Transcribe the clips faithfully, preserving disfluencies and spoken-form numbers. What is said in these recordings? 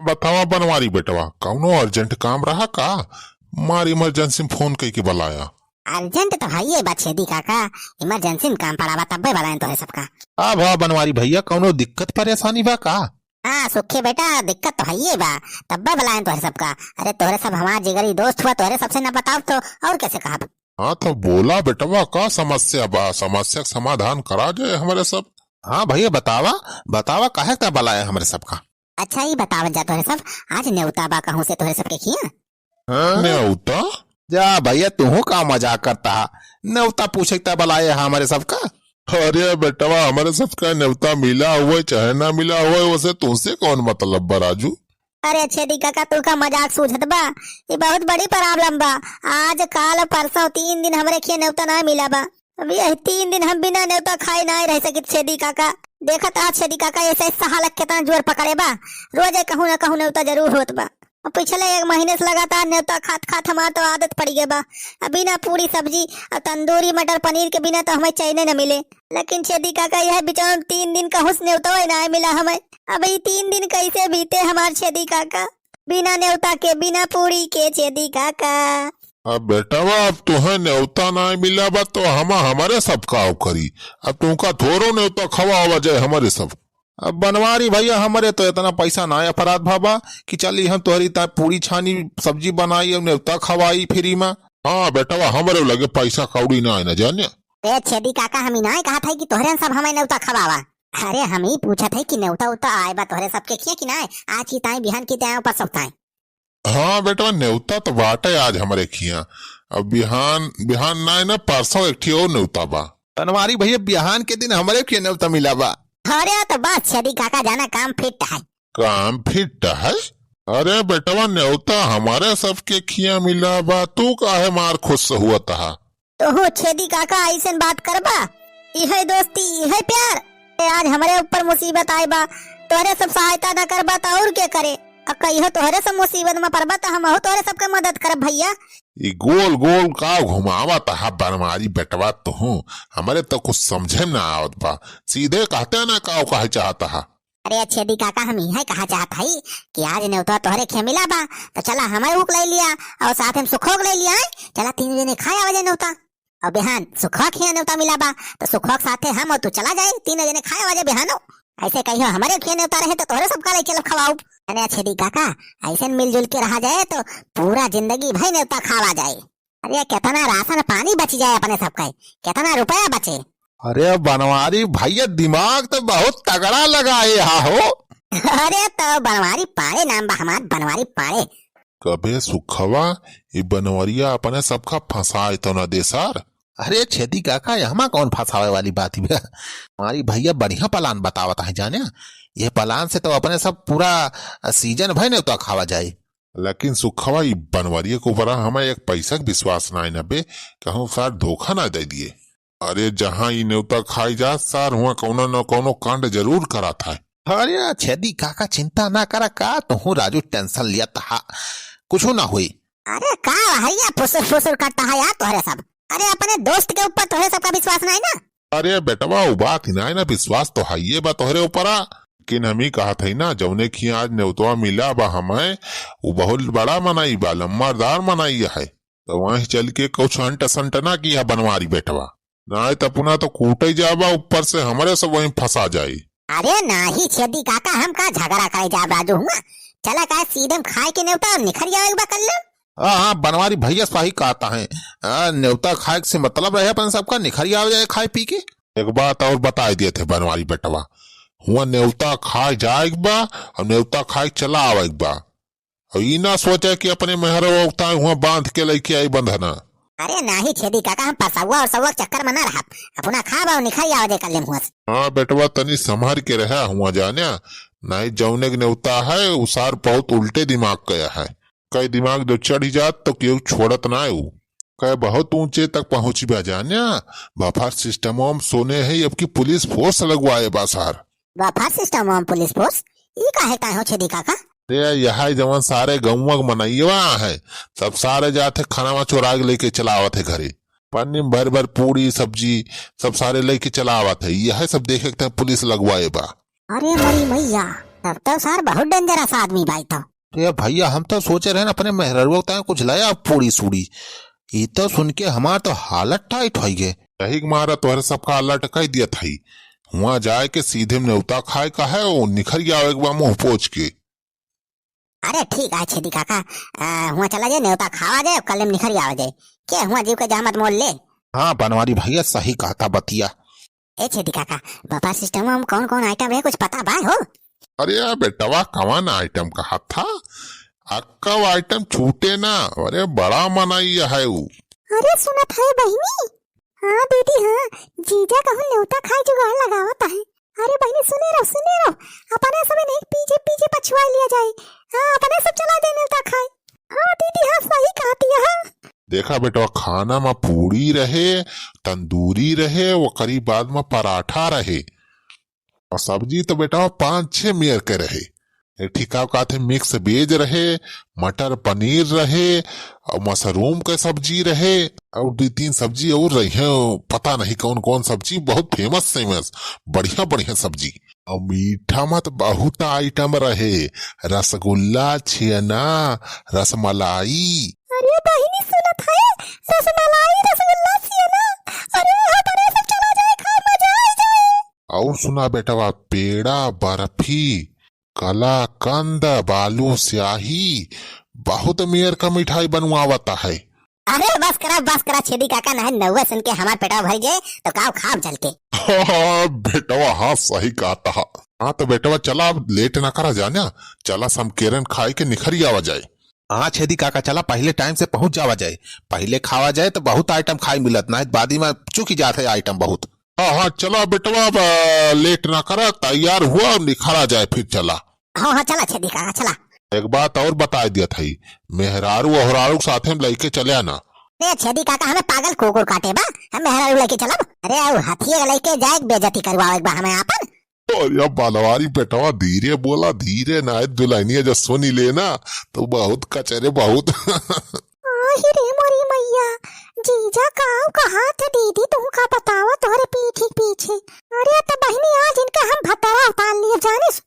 बतावा बनवारी बेटवा, कौनो urgent काम रहा का? मार emergency में फोन कइके बलाया। Urgent तो हइये बा छेदी काका, emergency में काम पड़ा बा, तब्बे बलाएन तोहरे सबका। अब हाँ बनवारी भइया, कौनो दिक्कत परेशानी बा का? हाँ सुखे बेटा, दिक्कत तो हइये बा, तब्बे बलाएन तोहरे सबका। अरे तोहरे सब हमार जिगरी दोस्त हुआ, तोहरे सबसे न बताओ तो और कैसे कहब? हाँ तो बोला बेटवा, का समस्या बा? समस्या के समाधान करा जाए हमरे सब। हाँ भइया बतावा, बतावा काहे का बलाया हमरे सबका? अच्छा ई बतावत जा तोहरे सब, आज नेवता बा कहूँ से तोहरे सबके खिया? हाँ? नेवता? जा भइया, तुहू का मजाक करता हा? नेवता पूछे त बलाए हा हमरे सबका। अरे बेटवा, हमरे सबका नेवता मिला हुए चाहे ना मिला हुए, वसे तुहसे कौन मतलब बा राजू? अरे छेदी काका, तू का मजाक सूझत बा? ई बहुत बड़ी problem बा। आज, काल, परसों तीन दिन हमरे खिया नेवता ना मिला बा। अब यही तीन दिन हम बिना नेवता खाए ना रह सकित छेदी काका। देखत आ छेदी काका, ऐसे सहालक कितना जोर पकड़े बा। रोजे कहूँ ना कहूँ नेवता जरूर होत बा। अब पिछले एक महीने से लगातार नेवता खात खात हमार तो आदत पड़ गए बा। अब बिना पूरी सब्जी और तंदूरी मटर पनीर के बिना तो हमें चैने न मिले। लेकिन छेदी काका, यह बिचौन तीन दिन कहूँ से नेवता ना मिला हमें। अब ई तीन दिन कैसे बीते हमार छेदी काका? बिना नेवता के, बिना पूरी के छेदी काका। अब बेटवा, अब तुहे नेवता ना मिला बा तो हम हमरे सब का करी? अब तुमका थोरो नेवता खवावा जाए हमरे सब। अब बनवारी भइया, हमरे तो इतना पैसा ना अपराध भा बा कि चली हम तोहरी ता पूरी छानी सब्जी बनाई और नेवता खवाई free में। हाँ बेटवा, हमरे लगे पैसा कौड़ी ना है ना जाने। ए छेदी काका, हम ई ना कहत है कि तोहरे सब हमें नेवता खवावा। अरे हम ई पूछत है कि नेवता उता आए बा तोहरे सबके खिया कि ना आए? आज की ताई, बिहान की ताई, ऊपर सब ताई। हाँ बेटवा, नेवता तो बाटे आज हमरे खिया। अब बिहान, बिहान ना है ना, परसों एक ठे और नेवता बा। बनवारी भइया, बिहान के दिन हमरे खिया नेवता मिला बा। अरे तो बस छेदी काका, जाना काम fit है। काम fit है? अरे बेटवा, नेवता हमरे सबके खिया मिला बा, तू काहे मार खुश हुआ तहा? तोहू छेदी काका अइसन बात करबा? इहे दोस्ती, इहे प्यार? ए, आज हमरे ऊपर मुसीबत आए बा, तोहरे सब सहायता न करबा त और के करे? अब कहियो तोहरे सब मुसीबत में पड़बा त हमहू तोहरे सबके मदद करब भइया। ई गोल गोल का घुमावत हा बनवारी बेटवा तुहू? हमरे तो कुछ समझे में ना आवत बा, सीधे कहते ना का कहे चाहत हा। अरे छेदी काका, हम इहे कहा चाहत हई कि आज नेवता तोहरे खिया मिला बा, तो चला हमरे ऊक ले लिया और साथ में सुखोक ले लिया, हैं? चला तीन जने खाए आवा जाए नेवता। और बिहान सुखोक खिया नेवता मिला बा, तो सुखोक साथे हम और तू चला जाए, तीन जने खाए आवा जाए बिहानो। ऐसे कहियो हमरे खिया नेवता रहे तो तोहरे सबका ले चलब खवाउब। अरे छेदी काका, ऐसे मिलजुल के रहा जाए तो पूरा जिंदगी भई नेवता खावा जाए। अरे, केतना राशन पानी बचि जाए अपने सबके, केतना रुपया बचे। अरे बनवारी भइया, दिमाग तो बहुत तगड़ा लगाए हा हो। अरे तो बनवारी पाड़े नाम बा हमार, बनवारी पाड़े। कबे सुखवा, ई बनवरिया अपने सबका फंसाए तो ना दे सार। अरे छेदी काका, यहमा कौन फंसावे वाली बात बा? हमारी भइया बढ़िया plan बतावत है जाने, ये plan से तो अपने सब पूरा season भर नेवता खावा जाए। लेकिन सुखवा, ई बनवरिया के ऊपर हमें एक पैसा के विश्वास नाई न बे, कहूँ सार धोखा ना दे दिए। अरे, जहाँ ई नेवता खाई जात सार, हुआं कौनो न कौनो कांड जरूर करात है। अरे छेदी काका, चिंता ना करा का, तुहू राजू tension लिया तहा, कुछ ना हुई। अरे का हरिया फुसुर फुसुर करता है यार तोहरे सब? अरे अपने दोस्त के ऊपर तोहरे सबका विश्वास नाई ना? अरे बेटवा, उ बात ही नाई ना, विश्वास तो हइये बा तोहरे ऊपरा, लेकिन हम ही कहत हई ना, जौने खिया आज नेवतवा मिला बा हमें, उ बहुत बड़ा मनई बा, लम्बरदार मनई है, तो वहीं चल के कुछ अंट संट ना किया बनवारी बेटवा, नाई त अपना तो कूटे जाबा, ऊपर से हमरे सब वहीं फंसा जाई। अरे नाही छेदी काका, हम का झगड़ा करे जाब राजू हुआ, चला का सीधे हम खाए के नेवता और निखर जावे बा कल्ले। हाँ, हाँ, बनवारी भइया सही कहता है। आ, नेवता खाए से मतलब रहे अपन सबका, निखर आवे जाए खाए पी के। एक बात और बताई देत है बनवारी बेटवा, हुआ नेवता खाए जाए के बा और नेवता खाए चला आवे के बा। और ई ना सोचे कि अपने मेहरवा उगता हुआ बांध के लेके आई बंधना। अरे नाही छेदी काका, हम परसौआ और सौआ के चक्कर में ना रहब, अपना खाब और निखर आवे जाए कल्ले हुआ से। हाँ बेटवा, तनी संभर के रहा हुआ जाने, नहीं जौने के नेवता है, उ सार बहुत उल्टे दिमाग का है। कई दिमाग जो चढ़ी जात तो केहू छोड़त ना उ। कई बहुत ऊंचे तक पहुंची बा जान्या। बफर सिस्टम में सोने है, अब की पुलिस फोर्स लगवाए बा सार। बफर सिस्टम में पुलिस फोर्स? ई काहे ताए हो छेदी काका? अरे यह जवन सारे गौवा के मनैया है, सब सारे जाते खानावा चोरा के लेके चलावत है घरे। पन्नी में भर भर पूरी सब्जी सब सारे लेके चलावत है, यह सब देखे के पुलिस लगवाए बा। अरे मरी मैया, तब तो सार बहुत dangerous आदमी बाई तो। तो ये भैया, हम तो सोचे रहे न अपने मेहररुआ ताईं कुछ लाया पूड़ी सूड़ी। ई तो सुन के हमार तो हालत tight होइ गए। यही के मारा तोहरे सबका alert कइ दिया था। हुआं जाए के सीधे नेवता खाए का है, वो निखर आवे के बा मुंह पोछ के। अरे ठीक है छेदी काका, आ, हुआं चला जाए, नेवता खावा जाए, कल में निखर आवा जाए। के हुआं जीव के जहमत मोल ले। हाँ बनवारी भैया, सही कहता बतिया। ए छेदी काका, buffet system में कौन कौन item है, कुछ पता बा हो? अरे यार बेटवा, कवन item कहा था? अक्का item छूटे ना। अरे बड़ा मनई है उ। अरे सुनत है बहिनी, हाँ दीदी, हाँ, जीजा कहूँ नेवता खाए जुगाड़ लगावत है। अरे बहिनी, सुने रहो, सुने रहो, अपने सबे नहीं पीछे पीछे पछुआ लिया जाए। हाँ, अपने सब चला दे नेवता खाए। हाँ दीदी, हाँ, सही कहती है। देखा बेटवा, खाना में पूड़ी रहे, तंदूरी रहे, ओकरी बाद में पराठा रहे, और सब्जी तो बेटवा पाँच छह मेर के रहे। एक ठिका का थे mix veg रहे, मटर पनीर रहे, और mushroom के सब्जी रहे, और दो तीन सब्जी और रही हैं, पता नहीं कौन कौन सब्जी, बहुत famous famous, बढ़िया बढ़िया सब्जी। और मीठा में तो बहुत item रहे, रसगुल्ला, छेना, रसमलाई। अरे बहिनी सुनत है, रसमलाई, रसगुल्ला, छेना, अरे हाँ, अपने सब चला जाए, खाए, मजा आ जाए। और सुना बेटवा, पेड़ा, बर्फी, कलाकंद, बालूशाही, बहुत मेर का मिठाई बनवावता है। अरे बस करा, बस करा छेदी काका, नहीं नौवे सुन के हमार पेटवा भर जाए तो काव खाब चल के। हाँ बेटवा, हाँ सही कहता है। हाँ तो बेटवा चला, अब late ना करा जाना, चला समकेरन खाए के निखरी आवा जाए। हाँ छेदी काका, चला पहले time से पहुँच जावा जाए, पहले खावा जाए तो बहुत item खाए मिलत, नहीं बादी में चुकी जात है item बहुत। हाँ, हाँ, चला बेटवा, अब, आ, late ना करा, तैयार हुआ, निखरा जाए, फिर चला। हाँ, हाँ, चला छेदी काका, चला। एक बात और बताए दिया था, मेहरारू ओहरारू के साथे में लइके चले आना। अरे छेदी काका, हमें पागल कुकुर काटे बा, हम मेहरारू लइके चलब? अरे, अउ हथिये लइके जाए, बेइज्जती करवावे बा हमें आपन। अरे बनवारी बेटवा, धीरे बोला, धीरे, ना दुल्हनिया जो सुनी ले ना, तो बहुत कचरे, बहुत। आही रे मोरी मैया, जीजा काव कहा थे दीदी, तू का बतावा तोहरे पीठी पीछे। अरे तो बहिनी, आज इनका हम भतरा उतार लिए जानिस,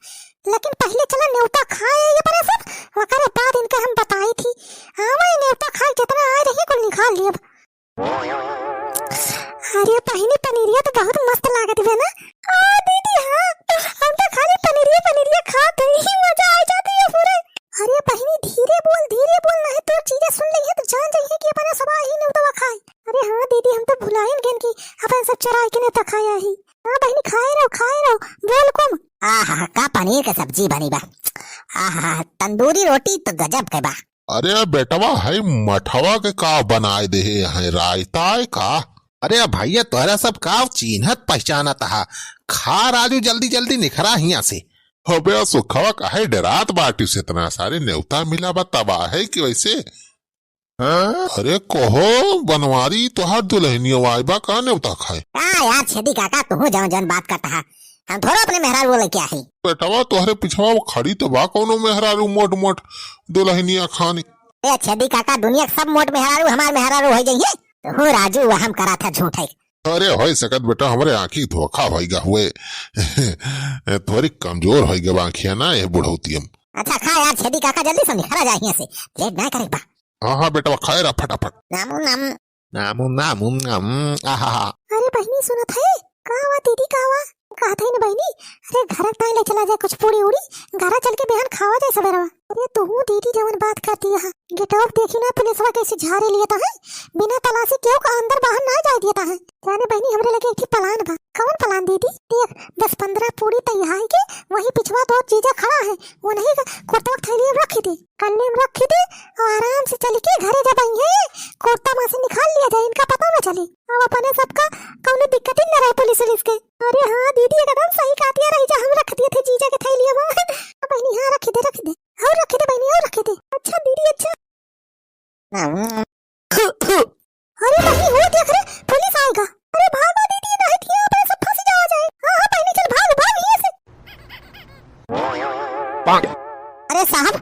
लेकिन पहले चला नेवता खाए ये परे सब, ओकरे बाद इनका हम बताई थी। हाँ, वही नेवता खाए जितना आए रही कुल निकाल लिए। अरे बहिनी, पनीरिया तो बहुत मस्त लागत बे ना। हाँ दीदी, हाँ, हम तो खाली पनीरिया, पनीरिया खात ही मजा आ जाती है पूरे। अरे बहिनी, धीरे बोल, धीरे बोल, नहीं तो चीजें सुन ली है तो जान जाइए कि अपना सब ही नेवतवा खाए। अरे हाँ दीदी, हम तो भुलाइन गए कि अपन सब चुराए के नेवता खाया ही। हाँ बहिनी, खाए रहो, खाए रहो, बोल कम। आहा, का पनीर के सब्जी बनी बा। आहा, तंदूरी रोटी तो गजब के बा। अरे बेटवा, है मठवा के का बनाए देहे हैं, रायता है का? अरे भैया, तोहरा सब का चीन्हत पहचानत हा? खा राजू, जल्दी जल्दी निखरा हियां से। अबे सुखवा, काहे डरात बाटी से? इतना सारे नेवता मिला बा, तबाह है कि वैसे? हाँ? अरे कहो बनवारी, तोहार दुल्हनिया आए बा का नेवता खाए? का यार छेदी काका, तू जौन जौन बात करता है, हम थोड़ो अपने मेहरारू लइके आई। बेटवा, तोहरे पिछवा वो खड़ी तो बा कौनो मेहरारू मोट मोट दुल्हनिया खानी। ए छेदी काका, दुनिया के सब मोट मेहरारू हमार मेहरारू हो जाइए। तू राजू वहम करा था झूठे। अरे होई सकत बेटा, हमरे आँखी धोखा होई गा हुए। थोड़ी कमजोर होई गा आँखिया ना ये बुढ़ौतियम। अच्छा खा यार छेदी काका, जल्दी से निखरा जा हियां से, late ना करे बा। हाँ हाँ बेटवा, खाए रहा फटाफट। नामू नाम। नामू नामू नाम। आहा। अरे बहिनी सुनत है, का हुआ दीदी, का हुआ? कहत है न बहिनी, अरे घर ताई ले चला जाए कुछ पूड़ी उड़ी, घरा चल के बिहान खावा जाए सबेरवा। अरे तू दीदी जवन बात करती है, गेटवा देखी ना पुलिसवा कैसे झारे लिया था है, बिना तलाशी केहू का अंदर बाहर ना जाए दिया था है। जाने बहिनी हमरे लगे एक ठे plan बा। कवन plan दीदी? देख दस पन्द्रह पूड़ी तैयार के वही पिछवा तो जीजा खड़ा है, वो नहीं कुर्ता थैली में रखी दे। कल्ले में रख दे और आराम से चल के घरे जब आइए, कुर्ता में से निकाल लिया जाए, इनका पता ना चले। अब अपने सबका कौनो दिक्कत ही ना रहे पुलिस उलिस के। अरे हाँ दीदी, एकदम सही कहतिया रही जा, हम रख दिए थे जीजा के थैलिया में। अब बहिनी हाँ रख दे, रख दे, और रख दे बहिनी, और रख दे। अच्छा दीदी, अच्छा। अरे बहिनी, वो देख रे, पुलिस आएगा। अरे भागो दीदी, नहीं तो अपने सब फंस जावा जाए। हाँ, हाँ बहिनी, चल भाग, भाग यहाँ से। अरे साहब,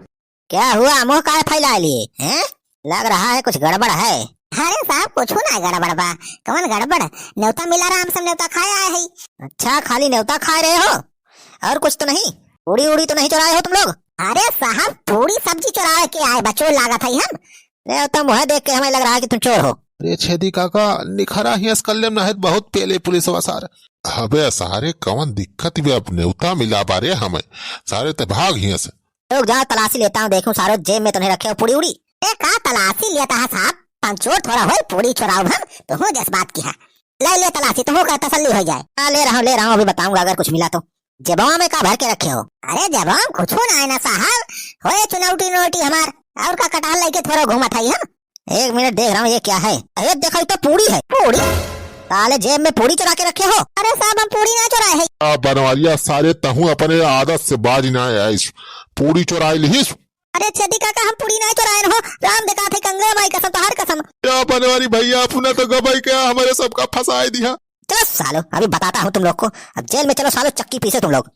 क्या हुआ? मुंह काहे फैला लिए हैं? लग रहा है कुछ गड़बड़ है। अरे साहब, कुछ ना गड़बड़ बा। कौन गड़बड़? नेवता मिला रहा, हम सब नेवता खाए आए हैं। अच्छा, खाली नेवता खाए रहे हो, और कुछ तो नहीं? पूड़ी उड़ी तो नहीं चुराए हो तुम लोग? अरे साहब, पूड़ी सब्जी चुरावे के आए बचोर लागत है हम। अरे, तुम वह देख के हमें लग रहा है कि तुम चोर हो। अरे छेदी काका, निखरा हियस कल्ले में नाहित बहुत पेले पुलिस वा सार। अबे सारे, कवन दिक्कत बे, अब नेवता मिला बारे हमें। सारे ते भाग हियस। रुक जाओ, तलाशी लेता हूँ, देखूं सारो जेब में तो नहीं रखे हो पूड़ी उड़ी। ए, का तलाशी लेता है साहब? हम चोर थोड़ा होई, पूड़ी चुराउब हम, तो हो जस बात की है। ले ले तलाशी, तुहू का तसल्ली हो जाए। हाँ, ले रहा हूँ, ले रहा हूँ, अभी बताऊंगा अगर कुछ मिला तो। जेबवा में का भर के रखे हो? अरे जेबवा में कुछ ना है ना साहब, होए चुनौटी नोटी हमार, और का कटहल लेके थोड़ा घूमत है हम। एक मिनट, देख रहा हूँ ये क्या है। अरे देखो, ये तो पूड़ी है। पूड़ी? साले जेब में पूड़ी चुरा के रखे हो। अरे साहब, हम पूड़ी ना चुराए है। आ बनवारिया सारे, तहूँ अपने आदत से बाज ना आइस, पूड़ी चुराए लिहिस। अरे छेदी काका, हम पूड़ी ना चुराए हो, राम देखा थे, गंगा माई कसम, तोहार कसम। या बनवारी भैया, अपना तो गबई के हमारे सबका फंसाए दिया। चलो सालो, अभी बताता हूँ तुम लोग को। अब जेल में चलो सालो, चक्की पीसे तुम लोग।